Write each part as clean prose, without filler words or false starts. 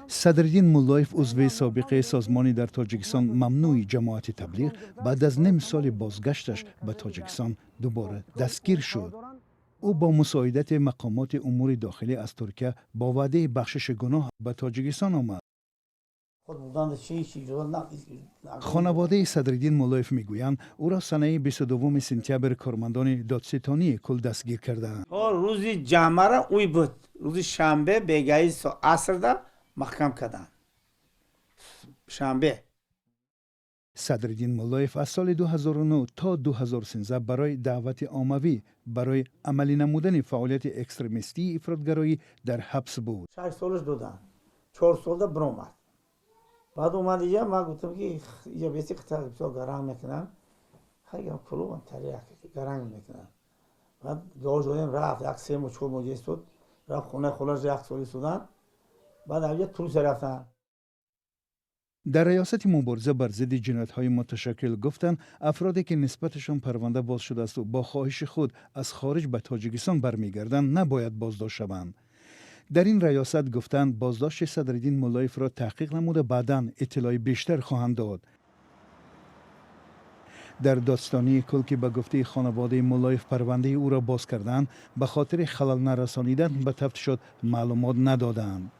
Садриддин Муллоев, узви собиқи созмони дар Тоҷикистон мамнӯи Ҷамоати Таблиғ, баъд аз ним соли бозгашташ ба Тоҷикистон дубора дастгир шуд. Ӯ бо мусоидати мақомоти умури дохилӣ аз Туркия бо ваъдаи бахшиши гуноҳ ба Тоҷикистон омад. Хонаводаи Садриддин Муллоев мегӯянд, ӯро санаи 22 сентябр кормандони Додситонии кул дастгир кардаанд. Рӯзи ҷамъара уй буд, рӯзи шанбе бегаи асрда маҳкам карданд, шанбе. Садриддин Муллоев аз соли 2009 то 2013 барои даъвати оммавӣ барои амалӣ намудани фаъолияти экстремистии ифротгароӣ дар ҳабс буд. 6 солаш доданд, 4 солда биромад. Баъд омад иҷа, ман гуфтам, ки иҷа беси бисёр гаранг мекунам, хайгам клубам тарияк гаранг мекунам. Баъд дуо додем, рафт, як 3 моҳ, 4 моҳ истод, рафт хонаи холаш, як сол истодан, баъд авҷа Турсия рафтан. Дар Раёсати мубориза бар зидди ҷиноятҳои муташаккил гуфтанд, афроде ки нисбаташон парванда боз шудаасту бо хоҳиши худ аз хориҷ ба Тоҷикистон бармегарданд, набояд боздошт шаванд. Дар ин раёсат гуфтанд, боздошти Садриддин Муллоевро таҳқиқ намуда, баъдан иттилои бештар хоҳанд дод. Дар Додситонии кул, ки ба гуфтаи хонаводаи Муллоев парвандаи ӯро боз карданд, ба хотири халал нарасонидан ба тафтишот маълумот надоданд.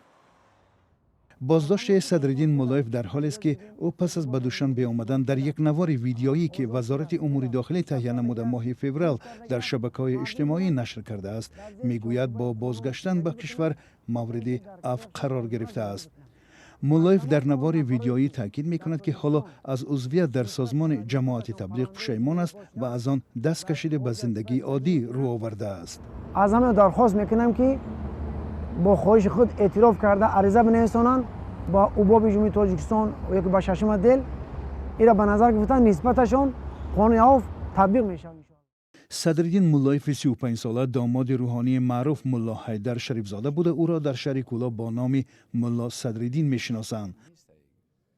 Боздошти Садриддин Муллоев дар ҳолест, ки ӯ пас аз ба Душанбе омадан дар як навори видеоӣ, ки Вазорати умури дохилӣ таҳия намуда, моҳи феврал дар шабакаҳои иҷтимоӣ нашр кардааст, мегӯяд, бо бозгаштан ба кишвар мавриди афв қарор гирифтааст. Муллоев дар навори видеоӣ таъкид мекунад, ки ҳоло аз узвият дар созмони Ҷамоати Таблиғ пушаймон аст ва аз он даст кашида, ба зиндагии оддӣ рӯ овардааст. Аз ҳама дархост мекунам, ки бо хоҳиши худ эътироф карда, ариза бинависонанд ба УБОПи Ҷумҳурии Тоҷикистон ёки ба шашум отдел. Ира ба назар гирифтан, нисбаташон қонуни афв татбиқ мешавад. Садриддин Муллоеви 35сола домоди рӯҳонии маъруф Мулло Ҳайдар Шарифзода буда, ӯро дар шаҳри Кӯлоб бо номи Мулло Садриддин мешиносанд.